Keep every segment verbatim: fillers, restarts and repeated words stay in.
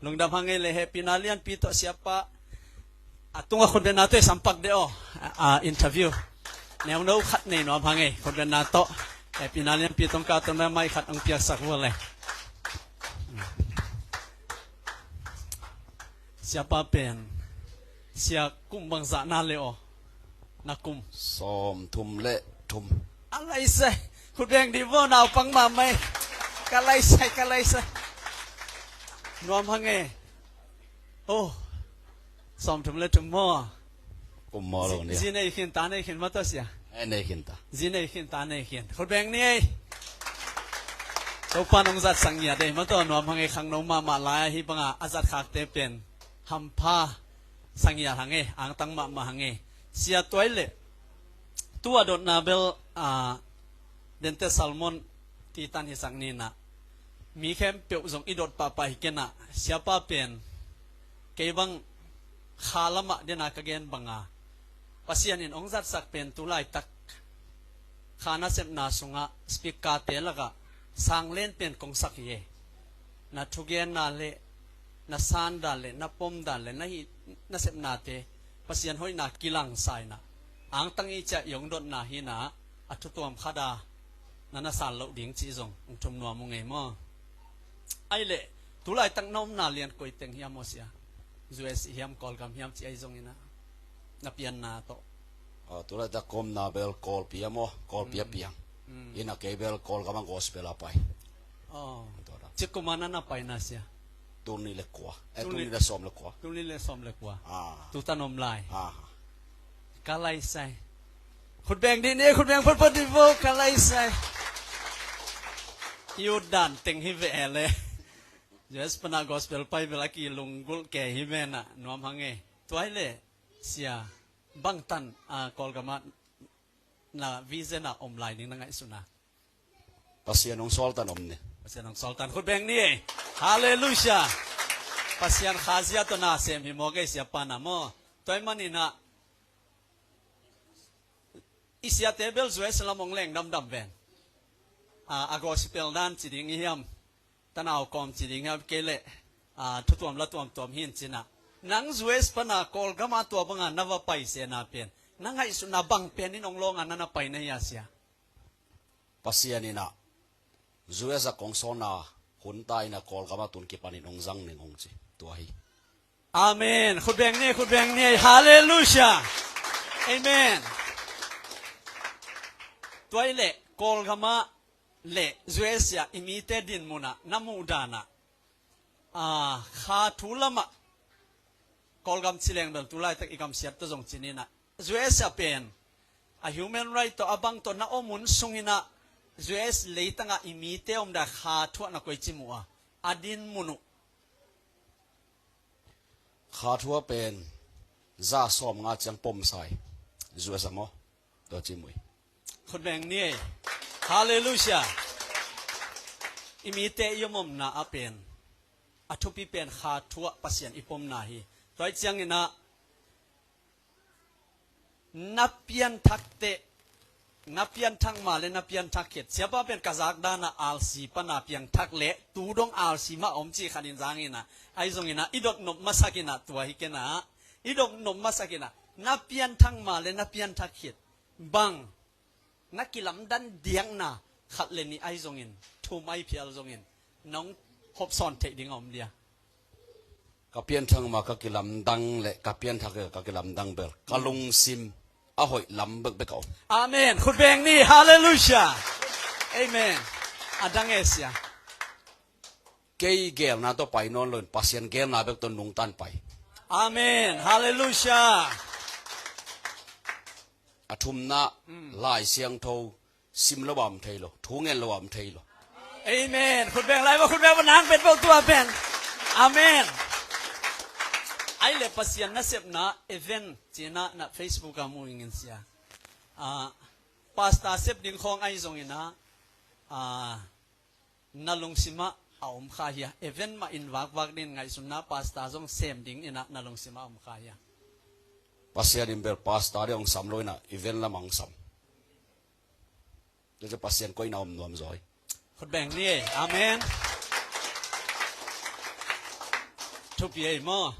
Lungdam hang ei le, hehpihna lianpi tawh siapa. A tungah khutbetna tawh i sampak deuh aw. A, a, interview. Neuno khat nei nuam hang ei, khutbetna tawh. Hehpihna lianpi tawh ka tawh na mai khat hong piaksak vua le. Siapa pen. Sia kum bangzah na le aw. Na kum. Sawmthum le thum. A laisai. Khutbeng dih vua naupang mahmah ei. Ka laisai, ka laisai. Nuam hang ei. Oh. Sawmthum le thum maw. Kum maw lo ni. Zi nei khin ta nei khin maw tawh sia. Eh, nei khin ta. Zi nei khin ta nei khin. Khutbeng ni ei. Topa nong zat sang ngiat ei maw tawh nuam hang ei khangno mahmah lai hi banga a zat khakte pen. Hampha sang ngiat hang ei, angtang mahmah hang ei. Sia tuai le. Tua dotna bel, a, Dente Salmon titan hi sang ni na. Mi khempeuh zong i dot pahpah hi kei na. Siapa pen. Kei bang kha lamah dena ka gen banga. Pasian in hong zatsak pen tu laitak. Kha nasepna sungah speaker te lakah sanglen pen kong sak hi e. Na thugenna le, na sandan le, na pomdan le, na hih nasepnate Pasian hoihna kilangsa ina. Angtang i ciah i hong dotna hi na, a thutuam khada na na san loh ding cih zong hong thum nuam uh ngei maw. Ai le, tu laitak na omna lian koi teng hiam aw sia. U S hiam, Kawlgam hiam ci ai zong ina. Na pianna tawh. Ah, tu laitak ka omna bel Kawlpi a maw, Kawlpi a piang. Ina kei bel Kawlgam a gospel a pai. Oh. Tua da. Ci kuma na na pai na sia. Tul nih le kua. Eh, tul nih le sawm le kua. Tul nih le sawm le kua. Ah. Tu tan om lai. Ah. Ka laisai. Khutbeng dih ni, khutbeng photphot dih vo, ka laisai. I ut dan teng hi ve e le. U S pana gospel pai bel a kilunggulh ke hi mena nuam hang e. Tuai le sia bangtan, a, Kawlgama na vision a om lai ning na ngaihsuna. Pasian hong sawltan om ni. Pasian hong sawltan khutbeng ni e. Halleluiah. Pasian khazia tawh na sem hi maw kei siapa na maw. Tuai manina i siate bel U S lam hong leng damdam ven. A, a gospel dan ci ding i hiam. Tanau kawm ci ding hiam kei le, a, thutuam la tuamtuam hin cina. Nang U S pana Kawlgama tua banga na va pai sena pen. Na ngaihsutna bang pen in hong lawnga na na pai na hia sia. Pasian ina U S a kong sawlna hun ta ina Kawlgama tun kipanin hong zang ning hong ci. Tua hi. Amen. Khutbeng ni, khutbeng ni. Halleluiah. Amen. Tuai le, Kawlgama le U S a i mite dinmuna, na muhdana. A, kha thu lama. Kawlgam ci leng bel tu laitak i gamsiat tawh zong cinina. U S a pen. A human right tawh a bang tawh na om hun sungina. U S leitanga i mite om da kha thuah na koi ci muh a. A dinmun uh. Kha thua pen za sawm nga ciang pomsai. U S a maw. Tua ci mui. Khutbeng ni e. Halleluiah. I mite i omomna a pen. A thupi pen kha thua Pasian i pomna hi. Tua i ciangina na pianthakte, na pianthak ma le na pianthak khit. Siapa pen ka zak dana R C pana piangthak le, tu dong R C mah om ci khanin zangina. Ai zongina, i dot nop masakina, tua hi kena. I dot nop masakina. Na pianthak ma le na pianthak khit. Bang. Na kilamdan diakna. Khat le ni ai zongin. Thum ai phial zongin. Nong hopsawn theih ding a om dia. Ka pianthak ma ka kilamdang le ka pianthak ka kilamdang bel ka lungsim a hoih lam bekbek a om. Amen. Khutbeng ni. Halleluiah. Amen. A dang e sia. Kei gelna tawh pai nawn loin Pasian gelna bek tawh nungtan pai. Amen. Halleluiah. A thumna Lai Siangtho sim lo a om thei lo, thu ngen lo a om thei lo. Amen. Khutbeng lai va, khutbeng va nang pen va tua pen. Amen. Ai le Pasian nasepna event cina na Facebook a mu ingin sia. A, pastor sep ding khawng ai zongina, a, na lungsima a om kha hia. Event mah in vakvak din ngaihsunna pastor zong sem ding ina na lungsima a om kha hia. Pasian in bel pastor ding hong sam lo ina event lam hong sam. Tua Pasian koihna om nuam zaw hi. Khutbeng ni e. Amen. Thupi ei maw?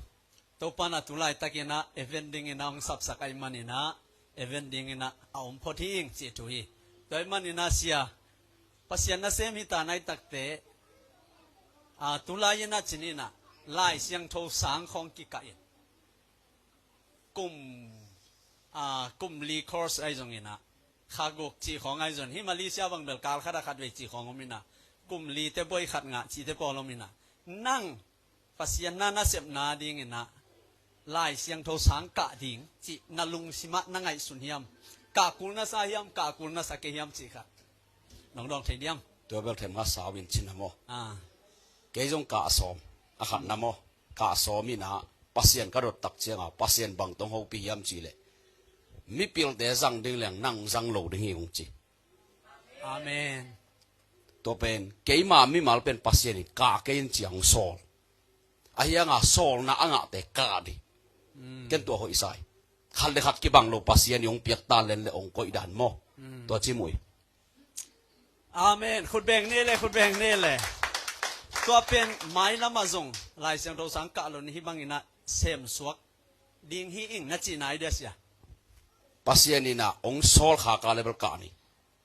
Topa na tu laitakin ah event dingin ah hong sapsak ahih manin ah event dingin ah a om phot hi ing cih thu hi. Tua ahih manin ah sia, Pasian nasem hi ta nai takte, a, tu lai-in ah cin in ah Lai Siangtho sang khawng kikah in kum, a, kum li course ahi zongin ah, kha guk cih khawng ahi zong, hih Malaysia bang bel kal khat ah khat vei cih khawng om in ah, kum li te buai khat ngah cih te pawl om in ah, nang Pasian na nasepna dingin ah Lai Siangtho sang kah ding cih na lungsim ah na ngaihsun hiam? Kah kul na sa hiam, kah kul na sa kei hiam cih kha nong dawng thei diam? Tua bel them kha sau in cin a maw? Ah. Kei zong kah sawm, a khat na maw? Kah sawm in ah Pasian ka dot tak ciang a, Pasian bang tawh hong hopih hiam cih leh, mipilte zang ding leng nang zang lo ding hi hong ci. Amen. Tua pen keima mimal pen Pasian in kah kei in ci a hong sawl. Ahi hang a sawlna a ngahte kah ding. Mm. Ken tua hoih sa hi. Khat le khat kibang lo Pasian in hong piak ta len le hong koih dan maw? Mm. Tua ci muh hi. Amen. Khut beng ni le, khut beng ni le. Tua pen mailam ah zong Lai Siangtho sang kah lo ni hih bangin ah semsuak ding hi ing na cihna hi dia sia? Pasian in ah hong sawl kha kah le bel kah ni.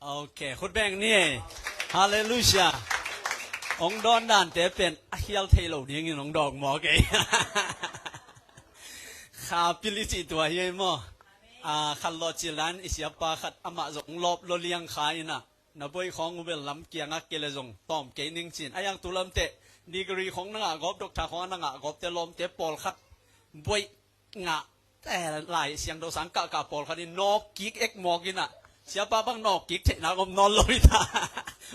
Ok, khut beng ni ei. Halleluiah. Hong dawn dante pen a khial thei lo dingin hong dawng mawk ei. Kha pil i cih tua hi ei maw? A, khat lawh cil dan i siapa khat amah zong hong lawp lo liang kha in ah, na buai khawng uh bel lam kiangah kei le zong tawm kei ning cin. A yang tu lamte degree khawng na ngah gawp, doctor khawng a na ngah gawpte lawmte pawlkhat buai ngah, eh, Lai Siangtho sang kah kah pawlkhat in nawk kik ek mawk in ah, siapa bang nawk kik theihna om nawn lo hi ta.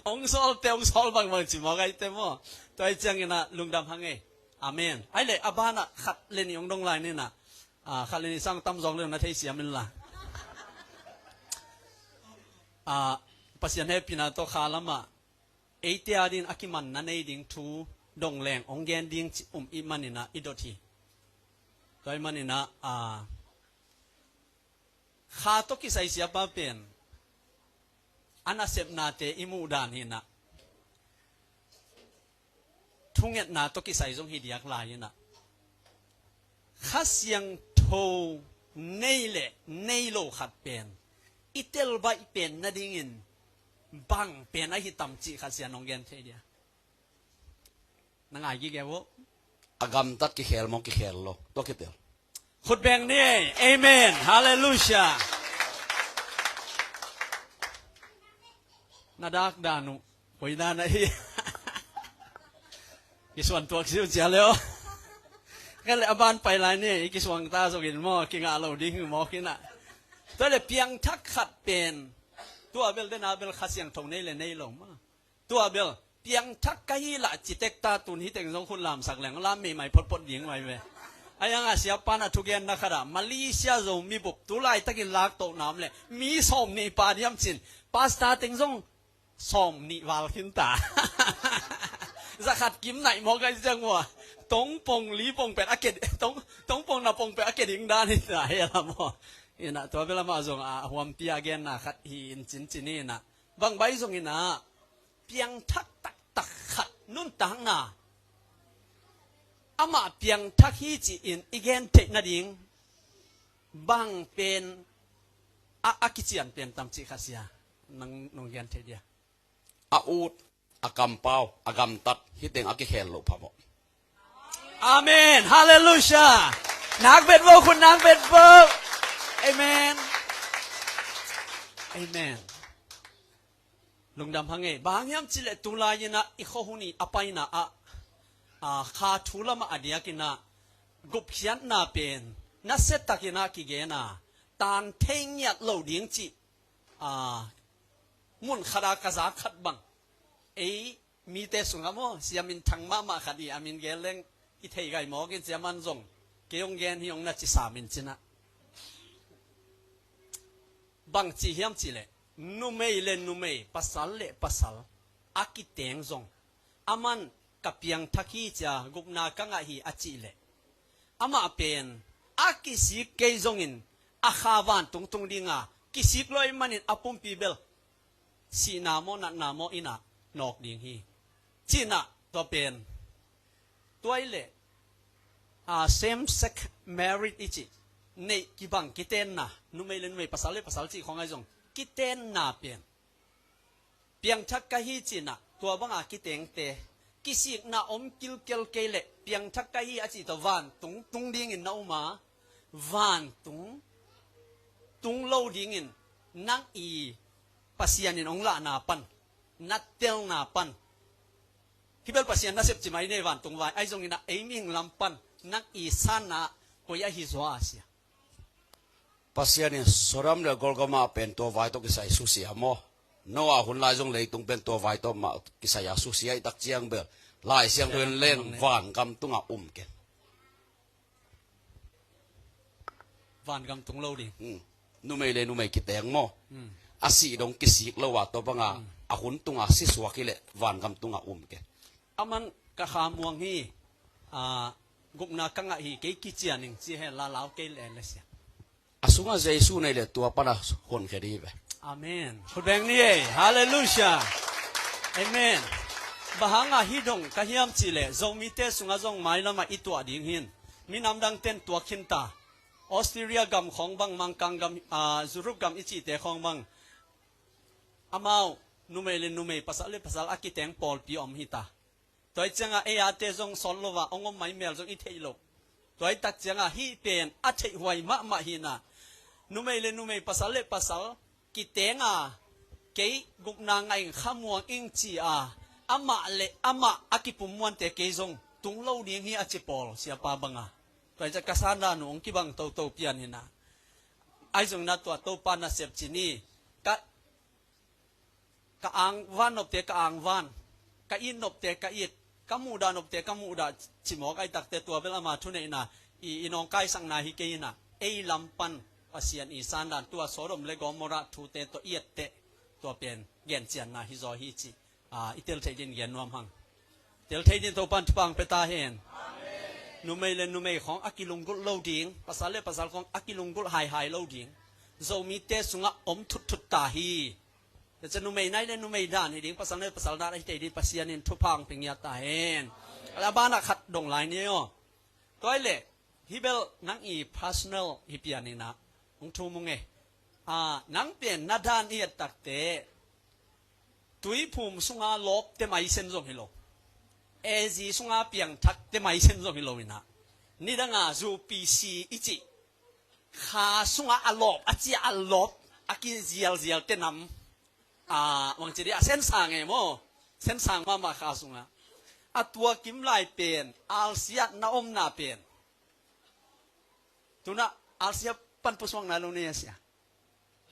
Hong sawlte hong sawl bangbang ci mawk ahih te maw? Tua ahih ciangin ah lungdam hang ei. Amen. Ahih leh a banah khat le nih hong dong lai ni in ah, ah, khat le nih sang tam zawk le na thei siam in la. Ah, Pasian hehpihna tawh kha lamah eite adingin a kimanna nei ding thu dong leng hong gen ding cih um i hih manin ah i dot hi. Tua ahih manin ah, ah, kha tawh kisai siapa pen a nasepnate i muh dan hi in ah, thungetna tawh kisai zong hi diak lai in ah, Kha Siangtho nei le nei lo khat pen i telbaih pen nadingin bang pen ahi tam cih khat sia nong gen thei dia? Na ngai gige vo. A gamtat kikhel maw, kikhel lo, tua kitel. Khut beng ni. Amen. Halleluiah. Na dak dan uh koi dan ahi. Kisuan tuak siu cia leo. Kei le a ban pai lai ni, i kisuang ta zongin maw, kingah lo ding hi maw, kinah. Tua le piangthak khat pen, tua bel dena bel Kha Siangtho nei le nei lo maw. Tua bel piangthak ka hi lah citek ta, tun hi teng zong khut lamsak leng lam meimai photphot ding mai ve. A yang a siapa na thugenna khat ah, Malaysia Zomi bup tu laitakin laktohna om le mi sawm nih pa diam cin, pastor teng zong sawm nih val khin ta. Zakhat kim naih mawk ahi ciang ua, tong pong li pong pet a ke, tong, tong pong na pong pet a ke ding dan hi ta hela maw. Inah tua bel amah zong a huampi a genna khat hi in cincin inah. Bang bai zong inah piangthak taktak khat nuntakna, amah piangthak hi ci-in i gen theih nading bang pen a, a kician pen tam cih khat sia nang nong gen theih dia? A ut, a kampau, a gamtat, hi teng a kikhel loh phamawh. Amen. Halleluiah. Nak bet vo, khut nak bet vo. Amen. Amen. Lungdam hang ei. Bang hang hiam cih leh tu lai-in ah i khuahun i a paina ah, a, kha thu lamah a diakin ah gupkhiatna pen nasia takin ah kigen a, tan thei ngiat lo ding cih, a, mun khat a ka zak khat bang. Ei mite sungah maw, sia minthang mahmah khat hi, a min gen leng i thei gai mawk in, sia man zong kei hong gen hi hong na ci sam in cinah. Bang ci hiam cih leh, numei le numei, pasal le pasal a kiteng zong, aman ka piangthak hi cia, gupna ka ngah hi a cih leh, amah pen a kisik kei zongin a kha vantung tung dinga, kisik lo ahih manin a pumpi bel sihna maw, natna maw inah nawk ding hi. Cinah tua pen, tua ahih leh A, same sex marriage i cih, neih kibang kitenna, numei le numei, pasal le pasal cih khawng ahi zong, kitenna pen piangthak ka hi cinah, tua banga kitengte kisikna om kilkel kei leh piangthak ka hi a cih tawh vantung tung dingin na um a, vantung tung lo dingin nang i Pasian in hong lahna pan, na telna pan, hibel Pasian nasep ci mai nei vantung vai, ahi zonginah ei mihing lam pan nang i sanna koi ahi zaw a sia? Pasian in Sodom le Gomorrah pen tua vai tawh kisai susia maw? Noah hun lai zong leitung pen tua vai tawh mah kisai a susia i tak ciang bel Lai Siangtho in leng vangam tungah um ken. Vangam tung lo ding. Hmm. Numei le numei kiteng maw? Hmm. A sih dong kisik lo a tua banga, hmm, a hun tunga si suak hi leh vangam tungah um ken. Aman ka khamuang hi, a, gupna ka ngah hi, kei kician ing ci hen la lau kei le le sia. A sungah Jesu nei le tua pana honkhia dih ve. Amen. Khutbeng ni ei. Halleluiah. Amen. Bang hanga hi dong ka hiam cih leh Zomite sungah zong mailamah i tuah ding hin, minam dangten tuak khin ta. Australia gam khawng bang, Mangkang gam, a, Europe gam i cihte khawng bang, amau numei le numei, pasal le pasal a kiteng pawlpi om hi ta. Tua hi ciangah ei ate zong sawt lo a hong om mai mel zong i theih loh. Tua hi tak ciangah hih pen a theihhuai mahmah hinah, numei le numei, pasal le pasal kitenga, kei gupna ngah ing, khamuang ing ci a, amah le amah a kipummuante kei zong tung lo ding hi a ci pawl siapa banga. Tua hi ciah ka sandan uh hong kibang toto pian hinah, ahi zonginah tua Topa nasep ci ni. Ka ka angvan nopte ka angvan, ka it nopte ka it, ka muhdah nopte ka muhdah cimawk ahi takte tua bel ama thuneihna i, i nawngkaisakna hi kei inah, ei lam pan Pasian i sandan tua Sodom le Gomorrah thute tawh i etteh, tua pen gencianna hi zaw hi cih, a, i tel theih din gen nuam hang. Tel theih din Topan thupha pia ta hen. Numei le numei khawng a kilunggulh lo ding, pasal le pasal khawng a kilunggulh haihai lo ding. Zomite sungah om thutthut ta hi. Tua ciah numei nai le numei dan hi ding, pasal nai pasal dan ahi thei ding, Pasian in thupha hong pia ngiat ta hen. A banah khat dong lai ni aw. Tua hi leh, hih bel nang i personal hi pian inah hong thum ung e. A, nang pen na dan i et takte, tuiphum sunga lawpte maisen zong hi lo, A Z sunga piangthakte maisen zong hi lo inah, nidanga zu P C i cih kha sungah a lawp, a cia a lawp, a kizialzial tenam. A, bangci dih a sensang e maw? Sensang mahmah kha sungah. A tua kim lai pen, alsiat na omna pen. Tunah alsiat pan pusuak nai lo nei a sia.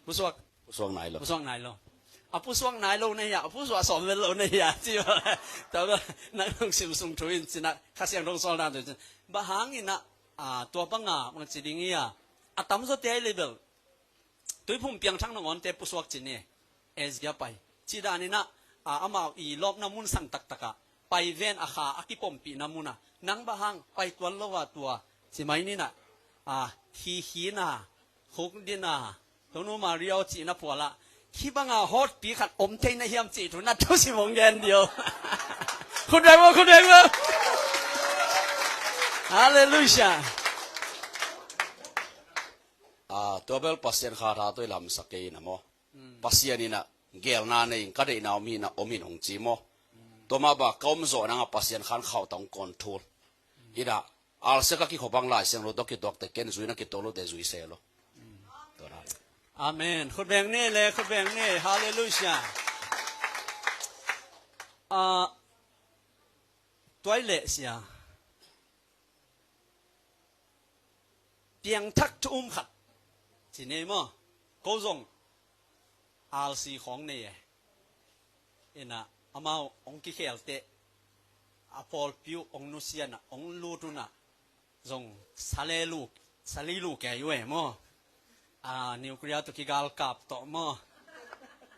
Pusuak. Pusuak nai lo. Pusuak nai lo. A pusuak nai lo nei a, a pusuak sawm vel lo nei a, ci ba. Tua ba, nang nong sim sung thu in cinah, Kha Siangtho sawlna thu in cinah. Bang hang inah, a, tua banga, bangci ding hi a. A tamzawte ahi leh bel tuiphum piangthak nangawnte pusuak ci ni. A Z a pai. Cih dan inah, a, amau i lawpna mun sang taktakah pai ven a kha a kipompihna munah. Nang bang hang pai tuan lo a tua, ci mai ninah, a, khikhi na, khukdin a, Tonu Maria aw cihna phualah, hih banga hawtpi khat om thei na hiam cih thu na thusim hong gen dih aw. Khut beng maw, khut beng maw. Halleluiah. A, tua bel Pasian kha tha tawh i lamsak kei inah maw? Pasian inah gelna nei in, ka deihna om hi inah om in hong ci maw? Tua mah bang ka om zawh nangah Pasian khan khauh ta hong kawn thul. Inah, alsiat ka kikhop ang Lai Siangtho tawh kituakte ken zui na kituak lote zui se lo. Tua na. Amen. Khut beng ni le, khut beng ni. Halleluiah. A, tua hi leh sia. Piangthak thu um khat ci ni maw? Ko zong alsi khawng nei e. Inah amau hong kikhelte, a pawlpi uh hong nusianah, hong lut unah, zong sale lu, sali lu kei uh e maw? A, nuclear tawh kigalkap tawh maw?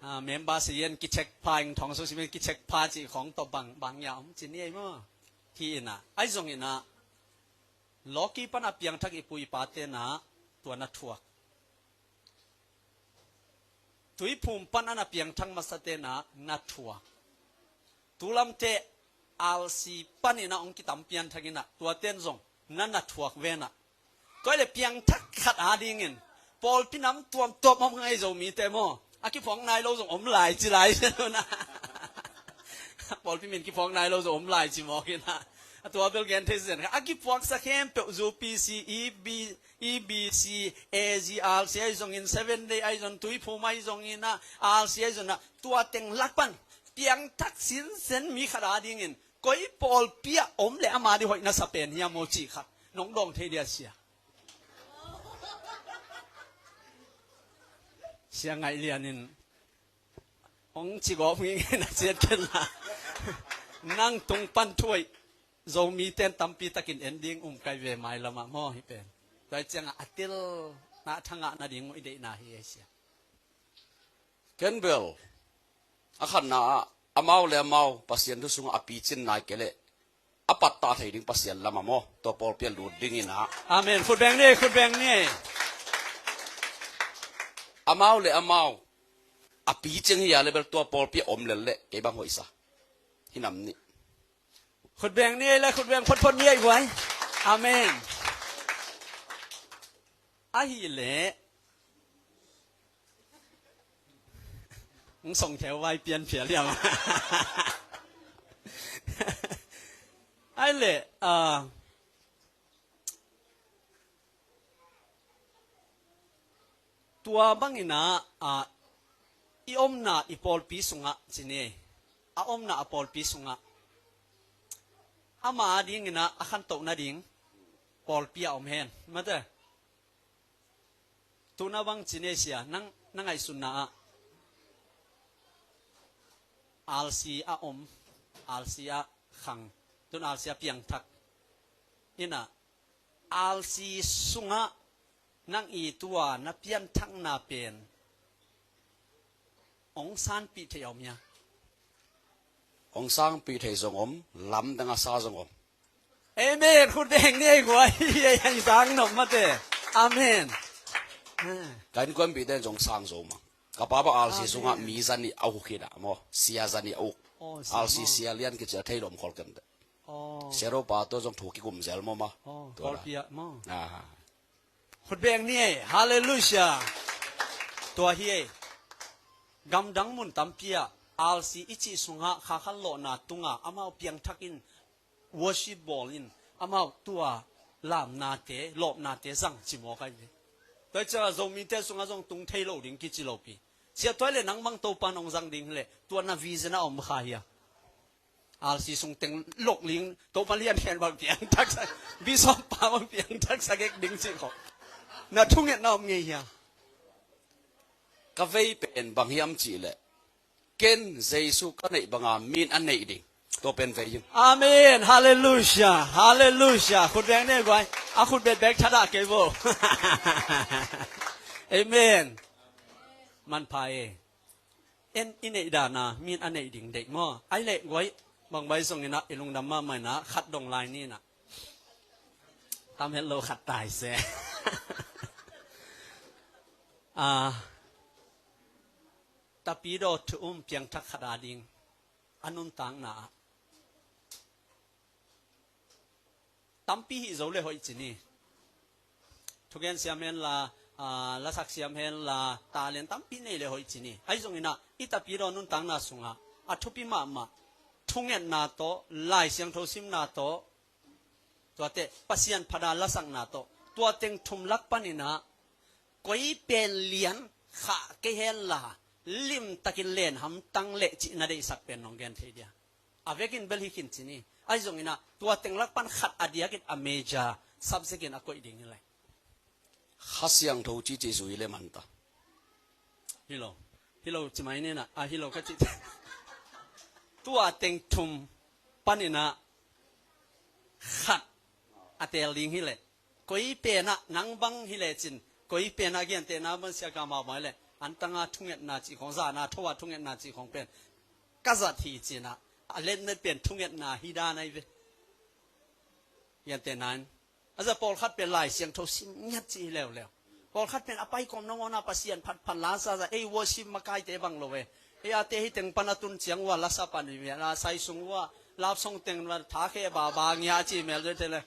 A, member sian kicheck pha, ing thong sung simen kicheck pha cih khawng tawh bang, bang ya om ci ni ei maw? Hi inah, ahi zong inah, lawki pana piangthak i pu i pate na, tua na thuak. Tuiphum pan a na piangthak masate na, na thuak. Tulamte alsi panin a hong kitam pianthak inah, tuaten zong na na thuak venah. Koi le piangthak khat adingin pawlpi nam tuamtuam om ngai Zomite maw? A kiphuak nai lo zong om lai ci lai sia nuna. Pawlpi min kiphuak nai lo zong om lai ci mawk inah. A tua bel gen thei zen kha. A kiphuaksa khempeuh U P C, E B, E B C, A G, R C ahi zongin, Seven Day ahi zong, Tuiphum ahi zongin ah, R C ahi zongin ah, tua teng lak pan piangthak sinsen mi khat adingin koi pawlpi ah om le ama di hoih na sa pen hiam aw cih khat nong dawng thei dia sia. Sia Ngaih Lian in hong ci gawp ngingin a ciat khen la. Nang tung pan thuaih Zomite in tampi takin en ding um kai ve mailam ah maw hi pen. Tua hi ciangah a tel na thangah nading uh i deihna hi ei sia. Ken bel a khatna ah amau le amau Pasian thu sungah a picin nai kei leh a pattah thei ding Pasian lamah maw, tua pawlpi ah lut dingin ah. Amen. Khutbeng ni, khutbeng ni. Amau le amau a picing hi a le bel tua pawlpi ah om lel leh kei bang hoihsa hi nam nih. Khutbeng ni ei le khutbeng photphot ni ei guai. Amen. Ahih leh Ng song kheu vai pian phial hiam? Ai le, ah, tua bangin ah, ah, i omna i pawlpi sungah ci ni. A omna a pawlpi sungah ama dingin ah a khantoh nading pawlpi a om hen. Mate. Tuna bang ci ni sia, nang, na ngaihsutna ah R C a om, R C a khang, tun R C a piangthak. Ina, R C sungah nang i tua na pianthakna pen ong sanpih thei a om hia? Ong sanpih thei zong om, lamdang a sa zong om. Amen. Khut beng ni ei guai. Ei, ei, sang nop mate. Amen. Ka innkuanpihte in zong sang zo mah. Ka pa bang R C sungah mi zanih a uk hi dah maw. Sia zanih a uk. R C sia lian kici a thei lom khol kem teh. Sia ro pa tawh zong thu kikum zel maw mah. Tua dah. Khut beng ni ei. Halleluiah. Tua hi ei. Gamdang mun tampi ah R C i cih sungah kha khan lawhna tungah amau piangthakin worship bawl in amau tua lamnate, lawpnate zang ci mawk ahi ve. Tua hi ciangah Zomite sungah zong tung thei lo ding kici lopi. Sia tua hi leh nang bang Topa nong zang ding hi leh tua na vision a om kha hia? R C sung teng lok ling Topa lian khen bang piangthaksa, Bishop pa bang piangthaksa gek ding cih khawh. Na thungetna om ngei hia? Ka vei pen bang hiam cih leh ken Jesu ka neih banga min a neih ding. Tua pen vei ing. Amen. Halleluiah. Halleluiah. Khut beng ni ei guai. A khut bet bek thadah kei bo. Amen. Manpha e. En i neih dana min a neih ding deih maw? Ai leh guai. Bang bai zong ina i lungdam mahmah ina khat dong lai ni ina. Tam het lo khat tai se. Ah. Tapidaw thu um piangthak khat a ding a nuntakna ah tampi hih zo le hoih ci ni. Thugen siam henla, ah, lasak siam henla, talent tampi nei le hoih ci ni. Ahi zongin ah i tapidaw nuntakna sungah a thupi mahmah thungetna tawh, Lai Siangtho simna tawh, tuate Pasian phat a lasakna tawh, tua teng thum lak panin ah koi pen lian khah kei henla limtakin len hamtang leh cih na deihsak pen nong gen thei dia? A vekin bel hi khin ci ni. Ahi zongin ah tua teng lak pan khat a diakin a major subject in a koih ding hi lai. Kha Siangtho cici zui le manta. Hi lo. Hi lo ci mai ni na. A hi lo ka ci. Tua teng thum panin ah khat a teel ding hi leh. Koi pen ah nang bang hi lecin koi pen ah gentehna bang sia ka mau mai leh antanga thungetna cih khong, zana tho a thungetna cih khong pen ka zat hi cin ah a letnet pen thungetna hi dan ahi ve. Gentehna in a za pawlkhat pen Lai Siangtho sim ngiat ci hi leuleu. Pawlkhat pen a pai kawm nangawn a Pasian phatphat la sa za, ei worship makaite bang lo e. Ei ate hi teng pan a tun ciang ua lasa pan hi ve, la sai sung ua love song teng la tha khe baba ngia ci mel zoi te le.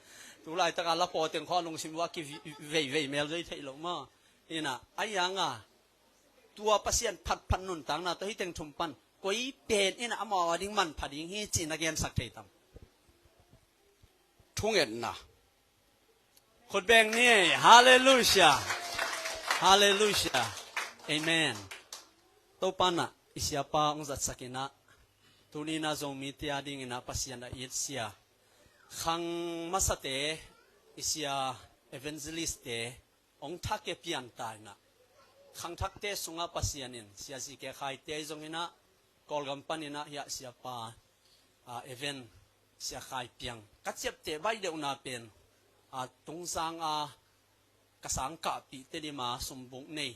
Tu laitaka la pawteng khawh a lungsim uh a kiveivei mel zoi theih loh maw. Inah a ianga tua Pasian phatphat nuntakna tawh hih teng thum pan koi pen inah amau a ding manpha ding hi ci-in a gensak thei tam? Thungetna. Khutbeng ni. Halleluia. Halleluia. Amen. Topa inah i siapa hong zatsak inah tuni inah Zomite a ding inah Pasian a itsia khang masate i sia evangelistte hong thak e pian ta inah khangthakte sungah Pasian in Sia Zi Khe Khaite ahi zong inah Kawlgam pan inah hiah siapa a, Evan, Sia Khai Piang ka ciapteh baih deuhna pen a, Tungzang a ka sangkahpih Tedim a sumbuk nei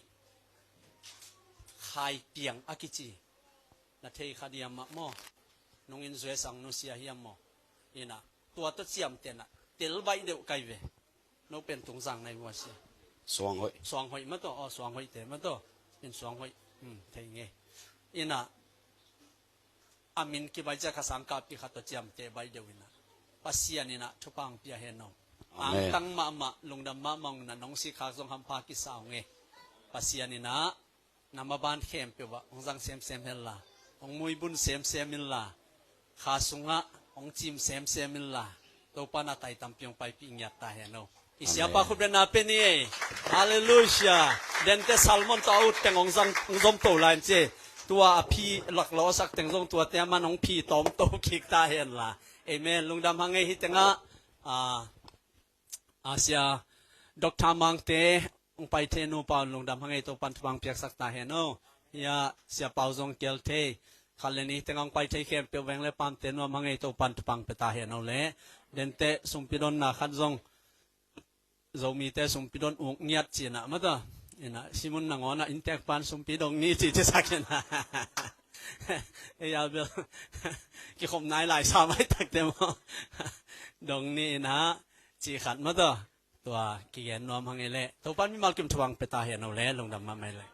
Khai Piang a kici. Na thei kha diam mah maw? Nung in zuesang nusia hiam maw? Inah tua tawh ciamteh inah tel baih deuh kai ve. No pen Tungzang nai vua sia. Suanghoih. Suanghoih mah tawh, aw Suanghoihte mah tawh. In Suanghoih. Hmm, thei ngei. Inah a min kibai ciah ka sangkahpih khat tawh ciamteh baih deuh inah Pasian inah thupha hong pia hen aw. Amen. Angtang mahmah, lungdam mahmah hong inah nong sikkhak zong hampha kisa hong e. Pasian inah na maban khempeuh ah hong zang semsem henla, hong muibun semsem inla, kha sungah hong cim semsem inla, Topa na tai tampi hong paipih ngiat ta hen aw. I siapa khutbetna pia ni ei. Halleluia. Dente Salmon tawh a ut teng hong zang, hong zom to lai in ci. Tua a phi laklawhsak teng zong tuate a man hong phi tawm to kik ta henla. Amen. Lungdam hang ei. Hih tengah a, a sia Doctor Mangte hong pai thei nupa un lungdam hang ei, Topan thupha hong piaksak ta hen aw. Hiah sia Pau zong kial thei. Khat le nih teng hong pai thei khempeuh veng le pamte nuam hang ei, Topan thupha hong pia ta hen aw le. Dente sumpidonna khat zong Zomite sumpidon uk ngiat ci inah mata. Inah Simun nangawn ah inntek pan sumpidong ni ci cisak inah. Ei a bel kikhop nai lai sa mai takte maw? Dong ni inah ci khat mata. Tua kigen nuam hang ei le. Topan mimal kim thupha hong pia ta hen aw le, lungdam mahmah ei le.